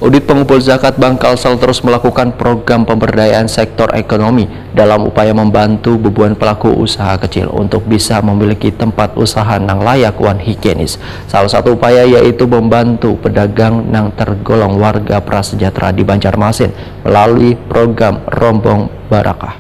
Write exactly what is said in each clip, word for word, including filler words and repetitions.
Unit Pengumpul Zakat Bank Kalsel terus melakukan program pemberdayaan sektor ekonomi dalam upaya membantu bubuhan pelaku usaha kecil untuk bisa memiliki tempat usaha nang layak wan higienis. Salah satu upaya yaitu membantu pedagang nang tergolong warga prasejahtera di Banjarmasin melalui program Rombong Barakah.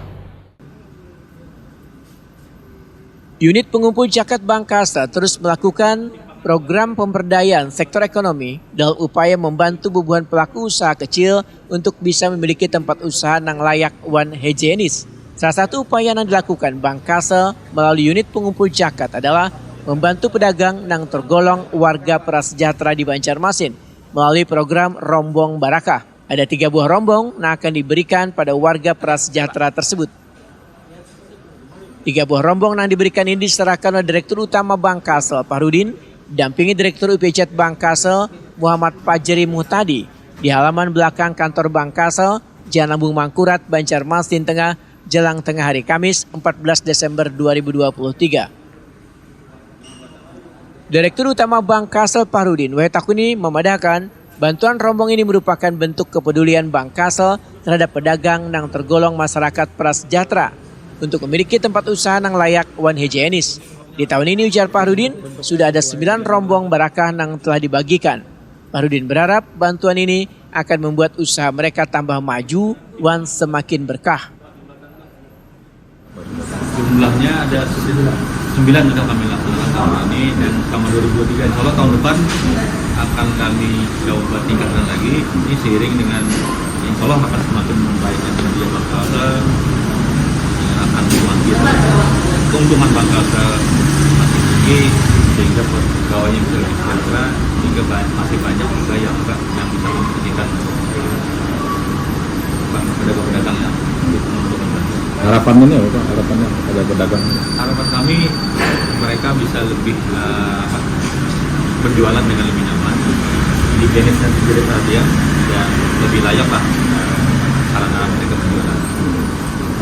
Unit Pengumpul Zakat Bank Kalsel terus melakukan program pemberdayaan sektor ekonomi dalam upaya membantu bubuhan pelaku usaha kecil untuk bisa memiliki tempat usaha nang layak wan higienis. Salah satu upaya yang dilakukan Bank Kalsel melalui Unit Pengumpul Zakat adalah membantu pedagang nang tergolong warga prasejahtera di Banjarmasin melalui program Rombong Barakah. Ada tiga buah rombong yang akan diberikan pada warga prasejahtera tersebut. Tiga buah rombong yang diberikan ini diserahkan oleh Direktur Utama Bank Kalsel Fahrudin, didampingi Direktur U P Z Bank Kalsel Muhammad Fajri Muhtadi, di halaman belakang kantor Bank Kalsel, Jalan Lambung Mangkurat, Banjarmasin Tengah, jelang tengah hari Kamis, empat belas Desember dua ribu dua puluh tiga. Direktur Utama Bank Kalsel Fahrudin Wahyutakuni memadahkan, bantuan rombong ini merupakan bentuk kepedulian Bank Kalsel terhadap pedagang yang tergolong masyarakat prasejahtera untuk memiliki tempat usaha yang layak wan higienis. Di tahun ini, ujar Fahrudin, sudah ada sembilan rombong barakah yang telah dibagikan. Fahrudin berharap bantuan ini akan membuat usaha mereka tambah maju wan semakin berkah. Jumlahnya ada sembilan sudah kami laksanakan tahun ini, dan sama dua ribu dua puluh tiga, insya Allah tahun depan akan kami coba tingkatkan lagi. Ini seiring dengan, insya Allah, akan semakin membaiknya kinerja Bank Kalsel, akan semakin keuntungan Bank Kalsel semakin tinggi, sehingga pegawainya bisa lebih sejahtera, sehingga ba-, masih banyak juga yang, yang bisa memungkinkan untuk pedagang-pedagang yang untuk membantu. Harapannya nih apa? Harapannya pada pedagang? Harapan kami, mereka bisa lebih, eh, apa, berjualan dengan lebih nyaman, higienisnya menjadi perhatian, dan lebih layak lah, eh, sarana mereka berjualan.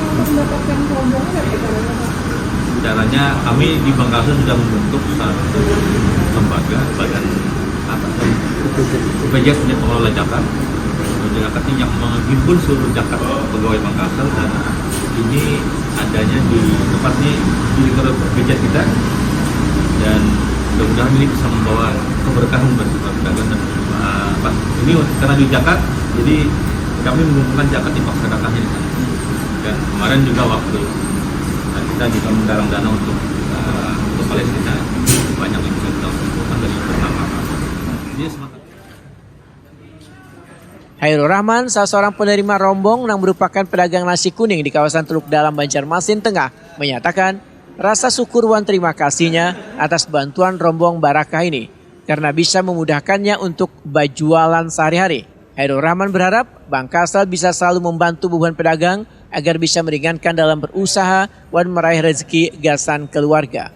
Untuk mendapatkan rombongan dari caranya, Pak? Caranya, kami di Bank Kalsel sudah membentuk satu lembaga, badan, apa, U P Z, Unit Pengelola Zakat. Unit Pengelola Zakat ini yang menghimpun seluruh zakat pegawai Bank Kalsel, dan ini adanya di tempat ini, di kantor U P Z kita, dan mudah-mudahan ini bisa membawa keberkahan bagi para pedagang dan, eh, apa, ini karena di zakat, jadi kami mengumpulkan zakat, infak, sedekahnya di sana. Dan kemarin juga waktu, eh, kita juga menggalang dana untuk, eh, untuk Palestina, banyak yang bisa kita kumpulkan dari internal Bank Kalsel. Jadi semacam Hairul Rahman, salah seorang penerima rombong yang merupakan pedagang nasi kuning di kawasan Teluk Dalam, Banjarmasin Tengah, menyatakan rasa syukur wan terima kasihnya atas bantuan rombong barakah ini karena bisa memudahkannya untuk berjualan sehari-hari. Hairul Rahman berharap Bank Kalsel bisa selalu membantu bubuhan pedagang agar bisa meringankan dalam berusaha wan meraih rezeki gasan keluarga.